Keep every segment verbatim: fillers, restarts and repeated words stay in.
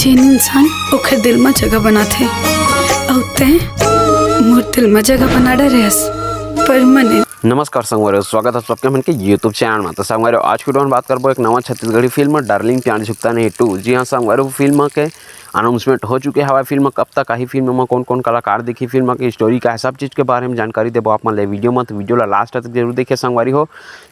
जेन इंसान ओखर दिल म जगह बनाथे, अउ तैं मोर दिल म जगह बना डरेस, परमानेंट। नमस्कार संगवारी हो, स्वागत है सबके हमन के YouTube चैनल में। तो संगवारी हो, आज के वीडियो में बात करबो एक नवा छत्तीसगढ़ी फिल्म डार्लिंग प्यार झुकता नहीं टू। जी हाँ संगवारी हो, फिल्म के अनाउंसमेंट हो चुके हवय। फिल्म कब तक आही, फिल्म में कौन कौन कलाकार दिखही, फिल्म के स्टोरी का है, सब चीज के बारे में जानकारी देबो आप मन ले वीडियो में। तो वीडियो ला लास्ट तक जरूर देखिए संगवारी हो,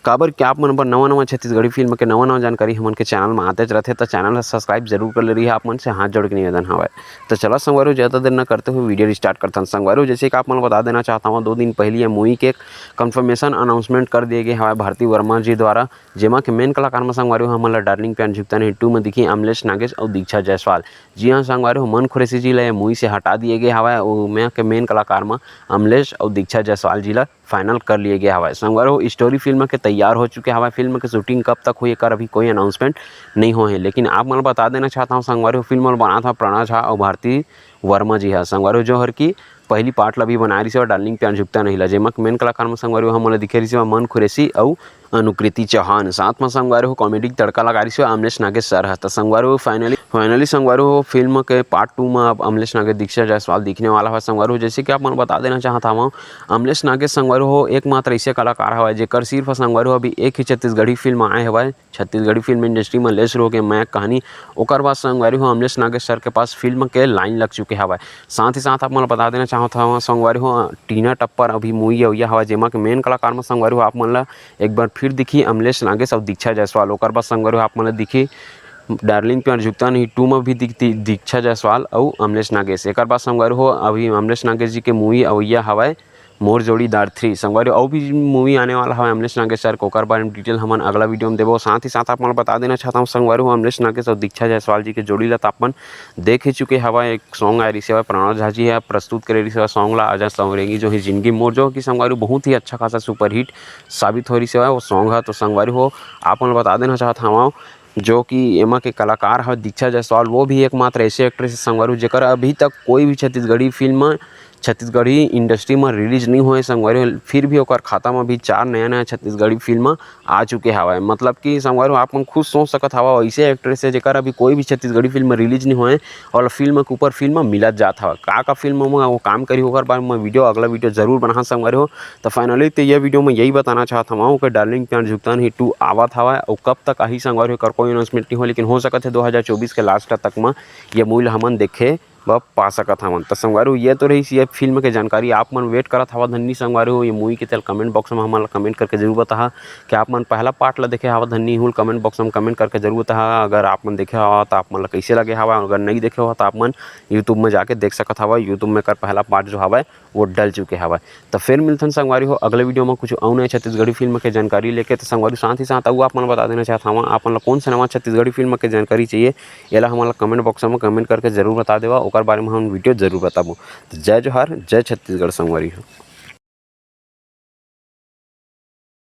काबर कि आप मन बर नवा नवा छत्तीसगढ़ी फिल्म के नवा नवा जानकारी हमन के चैनल में आते रहथे। तो चैनल ला सब्सक्राइब जरूर कर ले रही आप मन से, हाथ जोड़ के निवेदन हवय। तो चला संगवारी हो, ज्यादा देर न करते हुए वीडियो स्टार्ट करथन। संगवारी हो, जैसे कि आप मन ला बता देना चाहता हूँ, दो दिन पहले ये मूवी के कंफर्मेशन अनाउंसमेंट कर दिए गए हवय भारती वर्मा जी द्वारा, जेमा के मेन कलाकार में संगवारी हो हमन ला डार्लिंग प्यार झुकता नहीं टू में दिखी अमलेश नागेश और दीक्षा जायसवाल। जी हाँ संगवारी हो, मन खुरेशी जी ला ये मूवी से हटा दिए गए हवय, ओमा के मेन कलाकार में अमलेश और दीक्षा जायसवाल जी ला फाइनल कर लिए गए हवय। संगवारी हो, स्टोरी फिल्म के तैयार हो चुके हवय। फिल्म के शूटिंग कब तक हुई, एकर अभी कोई अनाउंसमेंट नहीं हुए है, लेकिन आप मन ला बता देना चाहता हूँ संगवारी हो, फिल्म ला बनात हा प्रणव झा और भारती वर्मा जी हा संगवारी हो, जो हर की पहली पार्ट ला भी बनाए रहिसे डार्लिंग प्यार झुकता नहीं ला, जेमा मेन कलाकार में संगवारी हो हमन ला दिखे रहिसे मन खुरेशी अउ अनुकृति चौहान। साथ में संगवारी हो कॉमेडी के तड़का लगा रहिसे अमलेश नागेश सर हा। तो संगवारी हो फाइनली फाइनली संगवारी हो फिल्म के पार्ट टू में अब अमलेश नागेश दीक्षा जायसवाल दिखने वाला है संगवारी हो। जैसे कि आप मन बता देना चाहत हवं, अमलेश नागेश संगवारी हो एकमात्र ऐसे कलाकार हवय जेकर सिर्फ संगवारी हो अभी एक ही छत्तीसगढ़ी फिल्म आए हवय, छत्तीसगढ़ी फिल्म इंडस्ट्री में लेस रहो के मैं कहानी। ओकर बाद संगवारी हो अमलेश नागेश सर के पास फिल्म के लाइन लग चुके हवय। साथ ही साथ आप मन ला बता देना चाहत हवं संगवारी हो, टीना टप्पर अभी मूवी अवैया हवय, जेमा के मेन कलाकार में संगवारी हो आप मन ला एक बार फिर दिखी अमलेश नागेश और दीक्षा जायसवाल। ओकर बाद संगवारी हो आप मन ला दिखी डार्लिंग प्यार झुकता नहीं टू में भी दिखती दीक्षा जायसवाल अउ अमलेश नागेश। एकर बाद संगवारी हो अभी अमलेश नागेश जी के मूवी अवैया हवय मोर जोड़ीदार थ्री। संगवारी हो अउ भी मूवी आने वाला हवय अमलेश नागेश सर के, ओकर बारे में डिटेल हमन अगला वीडियो में देबो। साथ ही साथ आप मन ला बता देना चाहता हूँ संगवारी हो अमलेश नागेश और दीक्षा जायसवाल जी के जोड़ी ला तो आप मन देख ही चुके हवय। एक सॉन्ग आए रहिसे हवय, प्रणव झा जी ह प्रस्तुत करे रहिसे हवय सॉन्ग ला, आजा संवरेंगी जो ही जिंदगी मोर, जो कि संगवारी हो बहुत ही अच्छा खासा सुपरहिट साबित हो रहिसे हवय वो सॉन्ग ह। तो संगवारी हो आप मन ला बता देना चाहत हवं जो कि एमा के कलाकार ह दीक्षा जायसवाल, वो भी एकमात्र ऐसे एक्ट्रेस है संगवारी हो जेकर अभी तक कोई भी छत्तीसगढ़ी फिल्म, छत्तीसगढ़ी इंडस्ट्री में रिलीज नहीं हुए संगवारी हो, फिर भी ओकर खाता में अभी चार नया नया छत्तीसगढ़ी फिल्म आ चुके हवय। मतलब कि संगवारी हो आप मन खुद सोच सकत हवय, ऐसे एक्ट्रेस है जेकर अभी कोई भी छत्तीसगढ़ी फिल्म रिलीज नहीं हुए और फिल्म के ऊपर फिल्म मिलत जात हवय। का का फिल्म में वो काम करी ओकर बारे में वीडियो, अगला वीडियो जरूर बनाहा संगवारी हो। तो फाइनली तो ये वीडियो में यही बताना चाहत हवं कि डार्लिंग प्यार झुकता नहीं टू आवत हवय और कब तक आही संगवारी हो, एकर कोई अनाउंसमेंट नहीं हो, लेकिन हो सकत है दो हज़ार चौबीस के लास्ट तक में ये मूवी ला हमन देखे ब पा सकत हवन। तो संगवारी हो ये तो रहिस ये फिल्म के जानकारी। आप मन वेट करत हवा धन्नी संगवारी हो ये मूवी के, तेला कमेंट बॉक्स में हमन ला कमेंट करके जरूर बताहा कि आप मन पहला पार्ट ला देखे हवा धन्नी हुल, कमेंट बॉक्स में कमेंट करके जरूर बताहा। अगर आप मन देखे हवा तो आप मन ला कैसे लगे हवा, अगर नहीं देखे हवा तो आप मन यूट्यूब में जाके देख सकत हवा। यूट्यूब में एकर पहला पार्ट जो हवय वो डल चुके हवय। तो फिर मिलथन संगवारी हो अगले वीडियो में कुछ अउ नए छत्तीसगढ़ी फिल्म के जानकारी लेके। तो संगवारी साथ ही साथ अउ आप मन ला बता देना चाहत हवा, आप मन ला कौन से नवा छत्तीसगढ़ी फिल्म के जानकारी चाहिए, एला हमन ला कमेंट बॉक्स में कमेंट करके जरूर बता देवा, ओकर बारे में हम वीडियो जरूर बताबो। तो जय जोहार, जय छत्तीसगढ़ संगवारी हो।